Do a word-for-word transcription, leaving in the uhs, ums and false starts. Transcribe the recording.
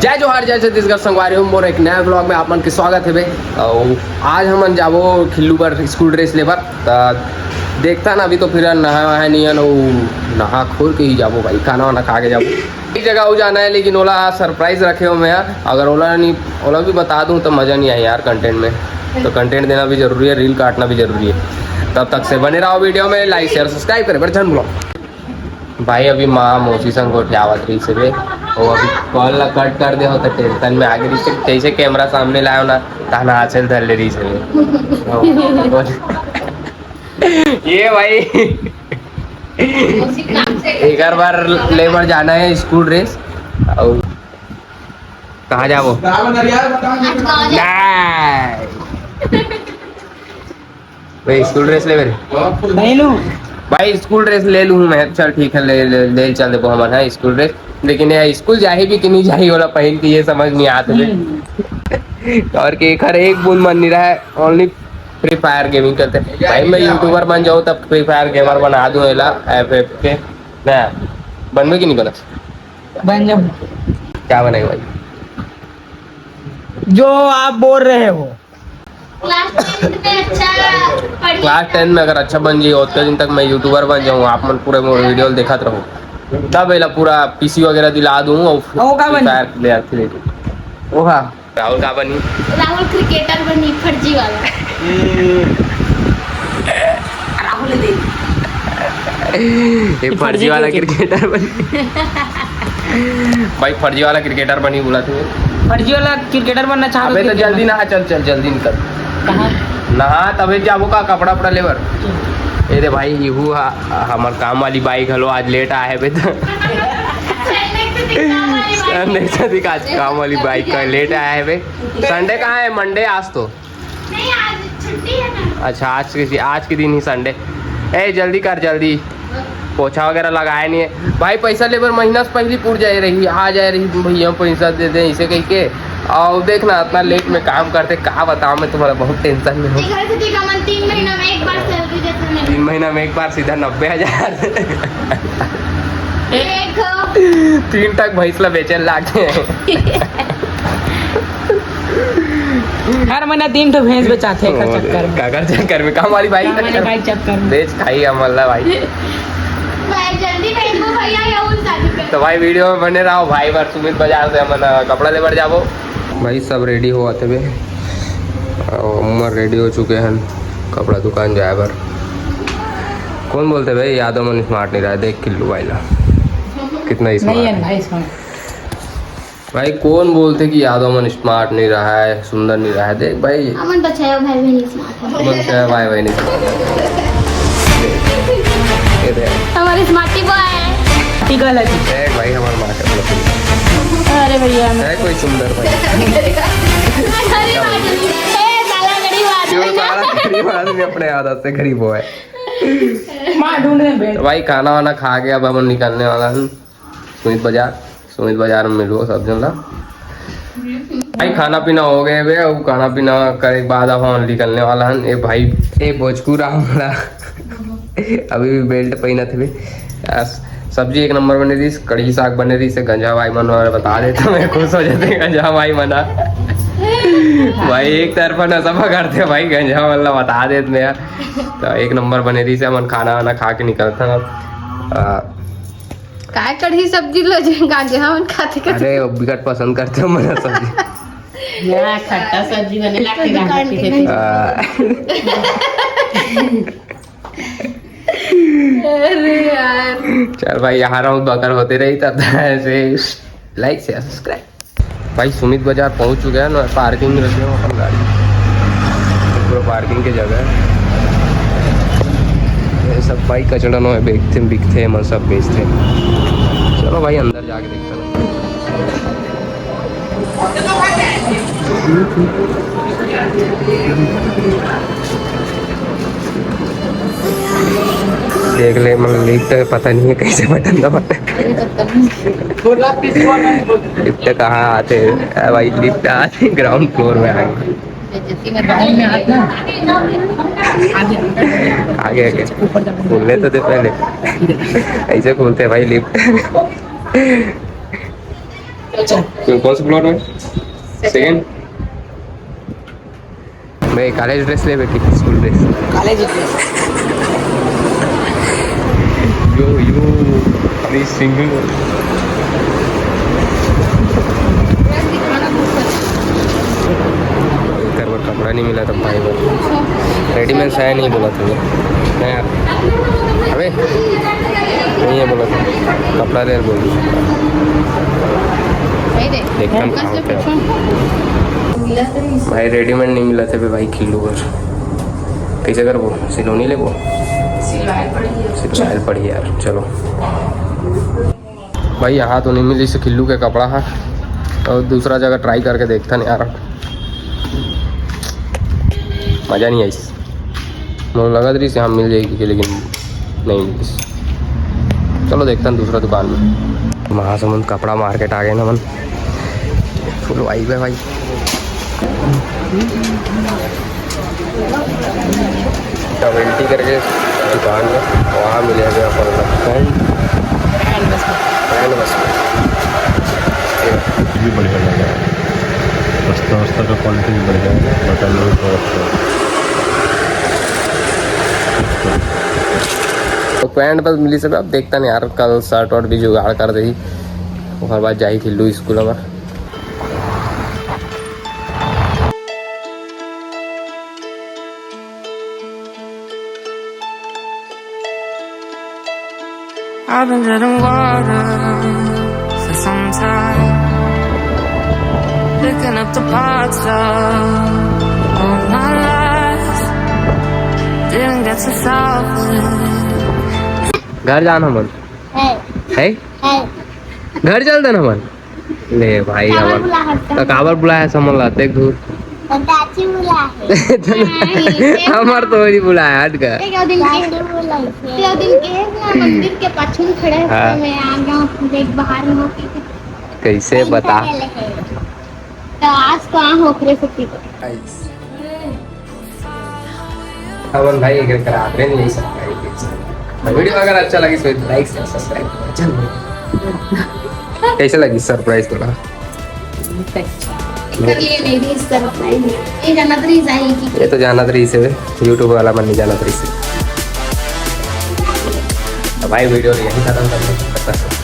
जय जोहार, जय छत्तीसगढ़ संगवारी हो, मोर एक नया vlog में आप मन के स्वागत हे बे। अउ आज हमन जाबो खिल्लू बर स्कूल ड्रेस लेबर। त देखता ना, अभी तो फिर नहा वहा नहीं है ना, वो नहा खोर के ही जाबो भाई, खाना वाना खा के जाबो। एक जगह हो जाना है, लेकिन ओला सरप्राइज रखे हो मैं, अगर ओला नहीं, ओला भी बता दूं तो मजा नहीं आए यार कंटेंट में। तो कंटेंट देना भी जरूरी है, रील काटना भी जरूरी है। तब तक से बने रहो वीडियो में, लाइक शेयर सब्सक्राइब करे बर झन भूलो। भाई अभी माँ मौसी संग गोठियावत रहिस हे बे, वो अभी कॉल ला कट कर दे हो तो टेंशन में आगे रहिस हे, जैसे कैमरा सामने लायो ना, तहन हाथ से धर ले रहिस हे बे। ये भाई एकर बर ले बर जाना है स्कूल ड्रेस। और कहाँ जाबो? नहीं। भाई स्कूल ड्रेस लेबे रे? नहीं लूं। भाई स्कूल ड्रेस ले लूं मैं, चल ठीक है, ले ले, ले चल देबो हमन, हाँ, स्कूल ड्रेस। लेकिन ये स्कूल जाही भी कि नहीं जाही, ओला पहन के ये समझ नहीं आत हे। और कि एकर एक बूंद मन नहीं रहा है, ओनली फ्री फायर गेमिंग करते। भाई मैं यूट्यूबर बन जाऊँ तब फ्री फायर गेमर बना दूँ एला, एफ एफ के। ना बनबे कि नहीं बना? बन जाऊँ। क्या बनेगा भाई? जो आप बोल रहे हो। क्लास टेंथ में अच्छा पढ़ क्लास टेंथ में अगर अच्छा बन जाइए, उतने दिन तक मैं यूट्यूबर बन जाऊँ, आप मन पूरे मोर वीडियो देखत रहो, तब एला पूरा पीसी वगैरह दिला दूँ और वो का फ्री बन? फायर प्लेयर के लिए। वो हाँ। राहुल का बनी? राहुल क्रिकेटर बनी, फर्जी वाला। राहुल दे। ये फर्जी फर्जी वाला क्रिकेट। क्रिकेटर बनी। भाई फर्जी वाला क्रिकेटर बनी बोला थे। फर्जी वाला क्रिकेटर बनना चाहते अबे तो थे जल्दी क्या? ना, चल चल जल्दी निकल। कहाँ? नहा तबे जाबो का कपड़ा उपड़ा लेबर। ए रे भाई, इहू हा, हमर काम वाली बाई घलो आज लेट आए हे बे त। संडे के दिन काम वाली बाई। संडे के दिन आज काम वाली बाई का लेट आए हे बे। संडे कहाँ है? मंडे आज तो। नहीं, आज छुट्टी है ना। अच्छा, आज के, आज के दिन ही संडे। ए, जल्दी कर, जल्दी। पोछा वगैरह लगाया नहीं है। भाई, पैसा लेबर महीना से पहली पूर जाए रही, आ जाए रही, "भैया, पैसा दे दे," इसे कह के। और देखना, इतना लेट में काम करते, का बताऊँ मैं तुम्हारा, बहुत टेंशन में हूँ। ये घर से ठीक है, मन तीन महीना में एक बार सैलरी देते हैं। तीन महीना में एक बार सीधा नब्बे हजार। देखो। तीन तक भैंस ला बेचन लागे। हर महीना तीन ठो भैंस बेचाथे एकर चक्कर में। काकर चक्कर में, काम वाली बाई काम वाली चक्कर में। बाई चक्कर में। बेच खाई हमन ला भाई। भाई जल्दी भेजबो भैया, ये उन शादी पे। तो भाई वीडियो में बने रहो भाई, बर सुमित बाजार से हमन, अ, कपड़ा लेबर जाबो। भाई सब रेडी होवत हवे, अउ हमर रेडी हो चुके हन कपड़ा दुकान जाए बर। कौन बोलते भाई यादव मन स्मार्ट नहीं रहा, देख किल्लू भाई ला कितना नहीं स्मार्ट है है। भाई स्मार्ट। भाई कौन बोलते कि यादव मन स्मार्ट नहीं रहा है, सुंदर नहीं रहा है? देख भाई, हमन तो छह भाई बहन स्मार्ट है। हमन छह भाई बहन स्मार्ट है। ये देख। हमारे स्मार्टी बॉय है। टिकल है जी। देख भाई हमारे माँ का मतलब। अरे भैया। है कोई सुंदर भाई? अरे भाई, ए, साला गरीब आदमी। क्यों साला गरीब आदमी अपने आदत से गरीब हुआ है? माँ ढूंढ रहे हैं। तो भाई खाना वाना खा के अब हम निकलने वाला हन। सुमित बाजार, सुमित बाजार में मिलबो सब झन ला। भाई खाना पीना हो गए बे, अउ खाना पीना करे के बाद अब हम निकलने वाला हन। ए भाई, ए भोजपुरा हमला अभी भी बेल्ट पहिनत हवे। आ, सब्जी एक नंबर बने रहिस, कढ़ी साग बने रहिस, गंजा भाई मन वाला बता देता मैं, खुश हो जाते गंजा भाई मना। भाई एक तरफा नशा पकड़ते भाई, गंजा वाला बता देत मैं। तो एक नंबर बने रहिस, हमन खाना वाना खा के निकलता अब। आ, काय कढ़ी सब्जी लो जे गांजे हमन खाते खाते। अरे, वो बिकट पसंद करते हो मना सब्जी। यहाँ खट्टा सब्जी बने लागते दुकान गांजे के पीछे। नहीं। आ, अरे यार। चल भाई, यहाँ रहूँ बकर होते रही तब ऐसे लाइक शेयर सब्सक्राइब। भाई सुमित बाजार पहुँच चुके हैं ना, पार्किंग में रखे हो अपन गाड़ी, पूरा पार्किंग के जगह है। ये सब भाई कचड़ा नो है, बेचते बिकते हैं, मन सब बेचते हैं। चलो भाई अंदर जाके देखते हैं। देख ले, मतलब लिफ्ट पता नहीं है कैसे बटन दबाते। लिफ्ट कहाँ आते हैं? आ भाई, लिफ्ट आते ग्राउंड फ्लोर में आए। आगे, आगे। खोलने तो दे पहले। ऐसे खोलते हैं भाई लिफ्ट। कौन से प्लॉट में? सेकंड। भाई, कॉलेज ड्रेस ले बेटी, स्कूल ड्रेस। College dress. यो, यो, अभी सिंगल। एकर बर कपड़ा नहीं मिला था भाई बर। रेडीमेड साया नहीं बोला था। नहीं यार। अबे, नहीं है बोला था। कपड़ा ले बोल। देखता हूँ कहाँ होता है। भाई, रेडीमेड नहीं मिला था बे भाई, खिल्लू बर। कैसे करबो? सिलोनी लेबो? सिलवाए पड़ी यार, चलो। भाई, यहाँ तो नहीं मिली से खिल्लू के कपड़ा है, और दूसरा जगह ट्राई करके देखता नहीं यार, मज़ा नहीं आई। मुझे लगा रही से हम मिल जाएगी, लेकिन नहीं मिली। चलो, देखता हूँ दूसरा दुकान में। महासमुंद कपड़ा मार्केट आ गए ना मन, फुल वाइब है भाई। नोवेल्टी करके दुकान में, वहाँ मिले हमें अपन का पैंट। पैंट बस। ये भी बढ़िया लग रहा है, बस्ता वस्ता का क्वालिटी भी बढ़िया है, बटन भी बहुत अच्छा है। तो पैंट बस मिली सब। अब देखता नहीं यार, कल शर्ट वर्ट भी जुगाड़ कर दे, ओकर बाद जाही खिल्लू स्कूल में। I've been treading water for some time, picking up the parts of all my life. Didn't get to solve it. घर जाना मन है। है? है। घर चल देना मन। ले भाई, काबर हमर बुला हटता? तो काबर बुलाया समन ला, देख धूर। तो चाची बुला है। हमार तो वही बुलाया, हट गया। ते क्यों दिन के? चाची बुलाई है। क्यों दिन के ना मंदिर के पाछू में खड़े हैं, हाँ। तो मैं आ गया हूँ, देख बाहर में होके। कैसे बता? तो आज तो आ ओकरे से पी। अमन भाई, एक करा, आप नहीं यही सब भाई। तो वीडियो अगर अच्छा लगी तो लाइक, सब्सक्राइब, चल। कैसे लगी सरप्राइज थोड़ा? कर लिए मेरी सरप्राइज। ये जानत रही जाएगी। ये तो जानत रही से, YouTube वाला मन नहीं जानत रही से। तो भाई, वीडियो यहीं खत्म करते हैं।